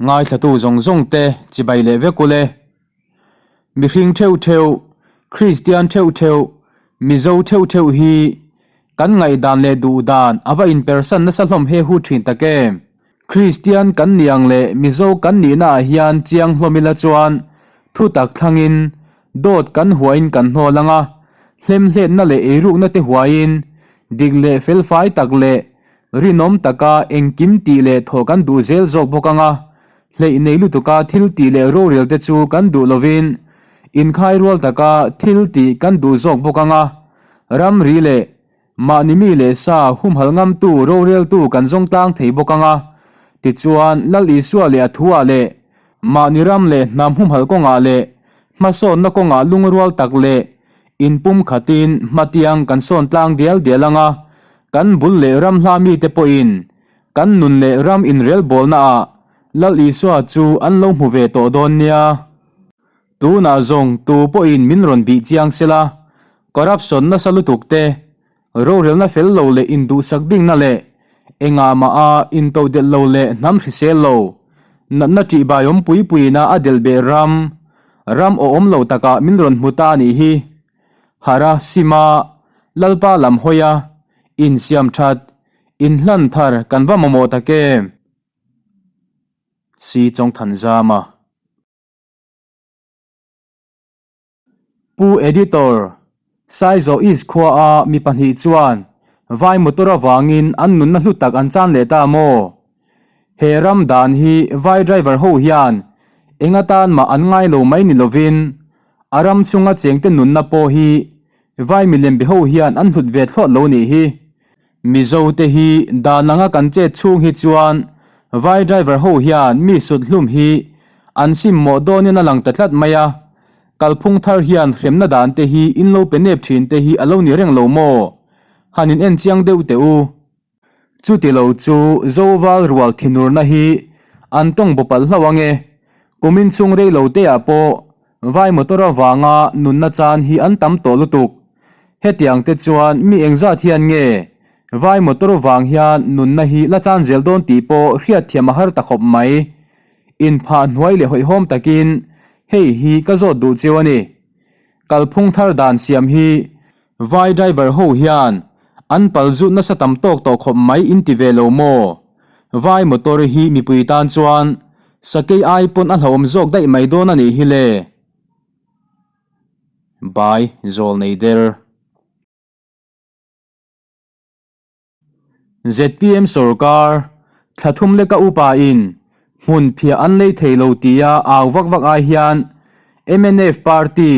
Ngaithlatu zawng zawng te chibai leh vek ule. Mihring theuh theuh, Kristian theuh theuh, Mizo theuh theuh hi kan ngaihdan leh duhdan a va inpersan nasa hlawm he hu thin tak em? Kristian kan nih ang leh Mizo kan nihna ah hian chiang hlawm ila chuan thutak thlangin dawt kan huain kan hnawl ang a, hlemhletna leh eirukna te huain dik leh felfai tak leh Rinawm taka engkim tih leh thawh kan duh zel zawk bawk ang a, hleih nei lutuka thil tih leh rorel te chu kan duh lovin inkhai rual taka thil tih kan duh zawk bawk ang a, ramri leh mahni mi leh sa humhal ngamtu roreltu kan zawng tlang thei bawk ang a, tichuan Lal Isua leh a thuah leh mahni ram leh hnam humhal kawngah leh hmasawnna kawngah lungrual tak leh Inpum khatin hmatiang kan sawn tlang dial dial ang a, kan bul leh ram hla mite pawhin kan nun leh ram inrelbawlna ah Lal Isua chu an lo hmu ve tawh dawn nia. Tunah zawng tu pawhin min rawn bih chiang sela, corruption nasa lutuk te, rorelna fel lo leh induhsak bikna leh engah mah a intodelh lo leh hnam hrisel lo, natna ṭihbai awm pui puiina a delh beh ram, Ram awhawm lo takah min rawn hmu ta anih hi. Hara, Sima, Lalpa lam hawia, insiam that, inhlan thar kan va mamawh tak em? Si Chawngthanzama. Pu Editor, Saizaw East khua a mi pahnih chuan vai motor avangin an nunna hlu tak an chan leh ta maw? He ram dan hi vai driver ho hian eng atan mah an ngai lo mai ni lovin a ram chhunga chengte nunna pawh hi vai milem be ho hian an hlut ve thlawt lo nih hi. Mizo te hi dan anga kan chet chhung hi chuan vai driver ho hian mi sut hlum hi an sim mawh dawnin a lang ta tlat mai a, kalphung thar hian hremna dan te hi in lo pe nep thin te hi a lo ni reng lo maw? Han in en chiang deuh teh u. Chuti lo chu Zoval rual thinurna hi an tawng baw palh hlauh ang e. Kumin chhung rei lo teah pawh vai motor avanga nunna chan hi an tam tawh lutuk. Hetiang te chuan mi engzat hian nge vai motor vang hian nunna hi la chan zel dawn tih pawh hriatthiam a har ta khawp mai. Inphah hnuai leh hawihhawm takin hei hi ka zawt duh chiu a ni. Kalphung thar dan siam hi Vai driver ho hian an pal zut nasa tam tawk tawh khawp mai in ti ve lo maw? Vai motor hi mipui tan chuan sakei ai pawn a hlauhawm zawk daih mai dawn a nih hi le. By Zawlnei Der. Zpm sorkar thla thum leka upa in hmun phiah an lei thei lo tia au vak vak ai hian mnf party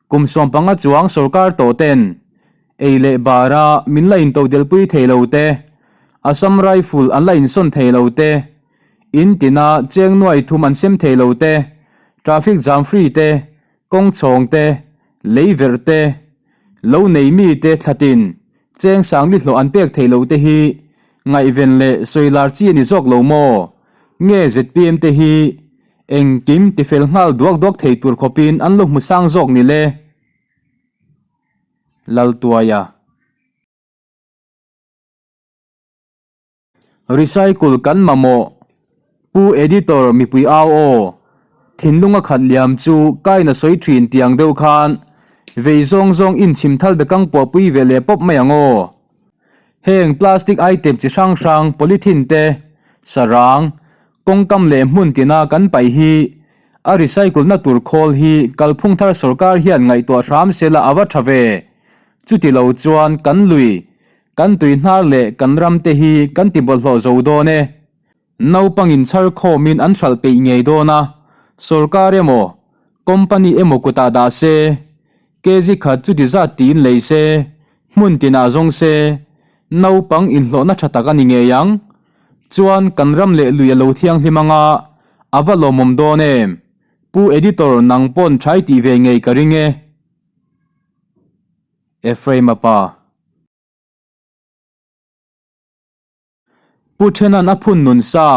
kum 15 chuang sorkar tawh ten ei leh bara min la intodelpui thei lo te, Assam Rifle an la insawn thei lo te, in tina cheng nuai thum an sem thei lo te, traffic jam free te, kawng chhawng te, lei verh te, lo nei mi te thlatin Cheng sangli hlawh an pek theih loh te hi ngaihven leh sawilar chi a ni zawk lo maw? Nge zpm te hi engkim tifel nghal duak duak thei tur khawpin an lo hmu sang zawk ni le? Laltuaia. Recycle kan mamawh. Pu Editor mipui au aw. Thinlung a khat liam chu kain a sawi thin tiang deuh khan vei zawng zawng in chhim thal bekang puahpui ve leh pawp mai ang aw. Heng plastic item chi hrang hrang polythene te, sarang, kawngkam leh hmun tina kan paih hi a recycle na tur khawl hi kalphung thar sorkar hian ngaihtuah hram sela a va tha ve. Chuti lo chuan kan lui Kan tui hnar leh kan ram te hi kan ti bawlhhlawh zo dawn e. Naupangin chhar khawmin an hralh peih ngei dawn a, sorkar emaw, company emaw kutah dah se, kg khat chuti zat tiin lei se, hmun tinah zawng se, naupang inhlawhna tha tak a ni ngei ang. Chuan kan ram leh lui a lo thianghlim anga, a va lawmawm dawn em? Pu Editor nang pawn thai tih ve ngei ka ring e. Ephraim-a pa. Pu Thenan a phun nun sa,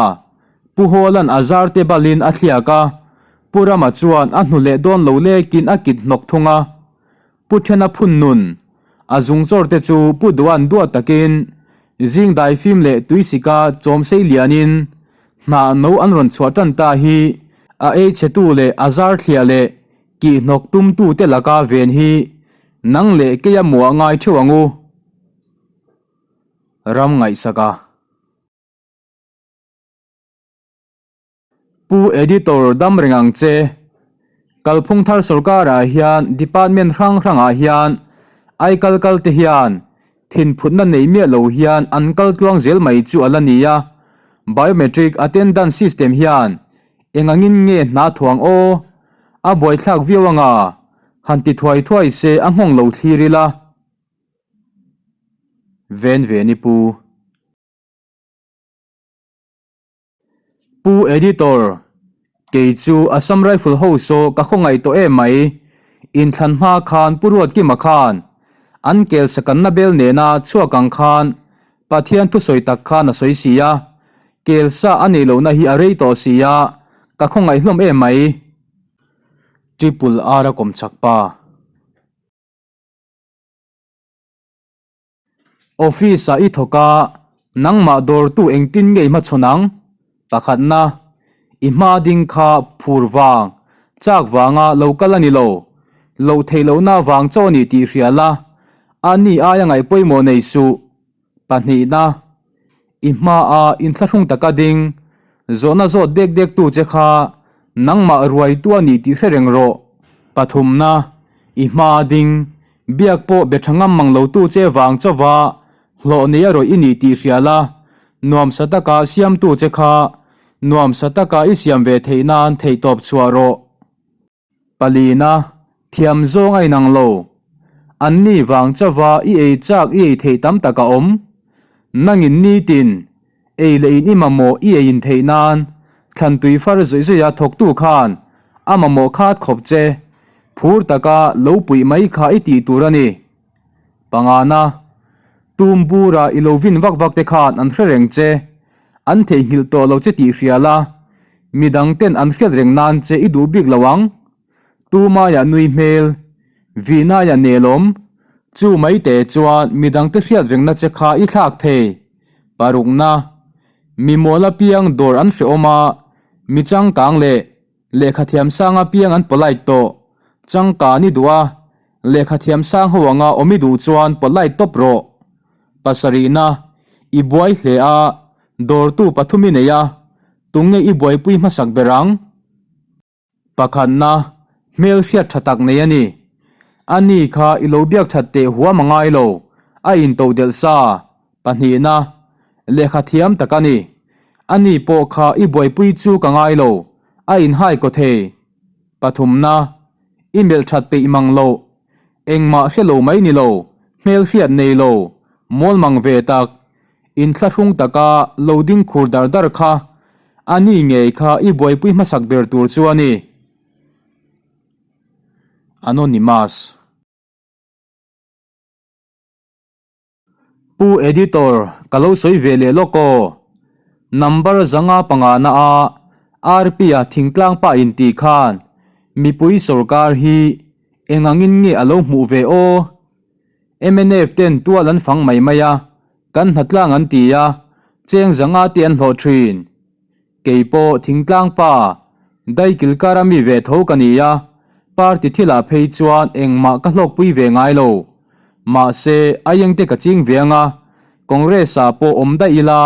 Pu Hawla'n a zar te balin a thliak a, Pu Rama chuan a hnu leh dawn lo lekin a kit hnawk thung a. Pu Thena phun nun, a zung chawr te chu Pu Dua'n duat takin zing daifim leh tuisika chawm sei lianin Hnah no an rawn chhuah tan ta hi a ei chhetu leh a zar thliah leh kihhnawk tumtute laka ven hi nang leh keia muah ngai theuh ang u. Ram ngaihsak a. Pu Editor dam reng ang che. Kalphung thar sorkarah hian department hrang hrangah hian aikal kal te hian thinphutna nei miah lo hian an kal tluang zel mai chu a la ni a. Biometric attendance system hian eng angin nge hna thuang aw? A buaithlak viau anga han ti thuai thuai se a nghawng lo thlir ila. Ven ven i pu. Pu Editor, kei chu Assam Rifle ho saw ka khawngaih tawh em mai. Inthlan hma khan Pu Ruatkima khan an kel sakanna bel nena chhuak ang khan Pathian thusawi tak khan a sawi si a, kel sa a neih lohna hi a rei tawh si a, ka khawngaih hlawm em mai. Triple R a kawm chak pa. Office-ah i thawk a, nangmah dawrtu engtin nge i hmachhawn ang? Pakhatna, i hma ding kha phur vang, chak vanga lo kal a ni lo. Loh theih lohna vang chauh a ni tih hria la, a ni aia ngaih pawimawh nei suh. Pahnihna, i hmaa inthlahrung taka ding, zawhna zawt dek dek tu che kha nangmah ruaitu a ni tih hre reng rawh. Pathumna, i hmaa ding, biak pawh be tha ngam mang lo tu che vang chauva hlawh nei a rawih i ni tih hria la, nuamsa taka siamtu che kha nuamsa taka i siam ve theih nan theihtawp chhuah rawh. Palina, thiam zawng a inang lo. Anni vang chauva i ei chak i ei theih tam tak a awm. Nangin nitin, ei leh in i mamawh i ei in theih nan, thlan tui far zawih zawih a thawktu khan a mamawh khat khawp che, phur taka lo puih mai kha i tih tur a ni. Pangana, tum bura i lo vin vak vak te khan an hre reng che, an theihnghilh tawh lo che tih hria la, midang ten an hriat reng nan che i duh bik lo ang. Tumaiah nui hmel, Vinaiah nelawm, chu mai te chuan midang te hriat rengna che kha i thlak thei. Parukna, mi mawl apiang dawr an hrehawm a, mi changkang leh Lehkhathiam sang apiang an polite tawh. Changkan i duh a, lehkhathiam sang ho anga awm i duh chuan polite tawp rawh. Pasarihna, I buai hle a, dawrtu pathum i nei a, tunge i buaipui hmasak ber ang? Pakhatna, hmel hriat tha tak nei a ni. Ani kha i lo biak that teh huam a ngai lo, a intodelh sa. Pahnihna, lehkha thiam tak a ni. Ani pawh kha i buaipui chu ka ngai lo, a inhai kaw thei. Pathumna, i melh that peih mang loh. Engmah hre lo mai ni lo, hmel hriat nei lo, mawl mang ve tak, inthlahrung taka lo ding khur dar dar kha ani ngei kha i buaipui hmasak ber tur chu a ni. Anonymous. Pu Editor, ka lo sawi ve leh lawk aw. Number 505 na a RP-a thingtlang pa in tih khan mipui sorkar hi eng angin nge a lo hmuh ve aw? Mnf ten tual an fang mai mai a, kan hnatlang an ti a, cheng 500 te an hlawh thin. Kei pawh thingtlang pa, daikil kara mi ve tho ka ni a, party thilah phei chuan engmah ka hlawkpui ve ngai lo. Mahse, aieng te ka ching ve anga, Congress ah pawh awm daih ila,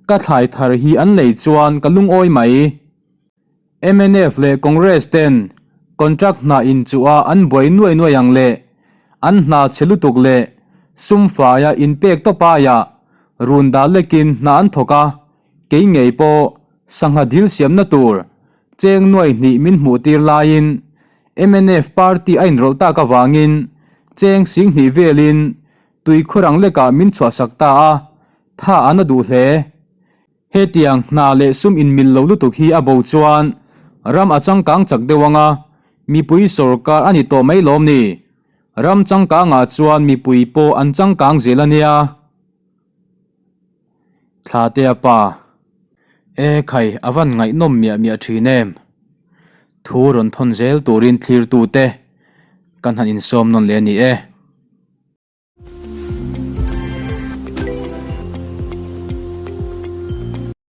ka thlai thar hi an lei chuan ka lungawi mai. Mnf leh Congress ten contract hna inchuh a an buai nuai nuai ang leh an hna chhe lutuk leh sum faia inpek tawp aiah run dah lekin hna an thawk a, Kei ngei pawh sangha dil siamna tur cheng nuai hnih min hmuh tir laiin mnf party a inrawlh tak avangin cheng sing hnih velin tuikhur ang lekah min chhuahsak ta a, tha a na duh hle. Hetiang hna leh sum inmil lo lutuk hi a bo chuan ram a changkang chak deuh anga mipui sawrkar a ni tawh mai lawm ni? Ram changkangah chuan mipui pawh an changkang zel a nia. Thlatea pa, E khai, a van ngaihnawm miah miah thin em? Thu rawn thawn zel turin thlirtute kan han insawm nawn leh a ni e.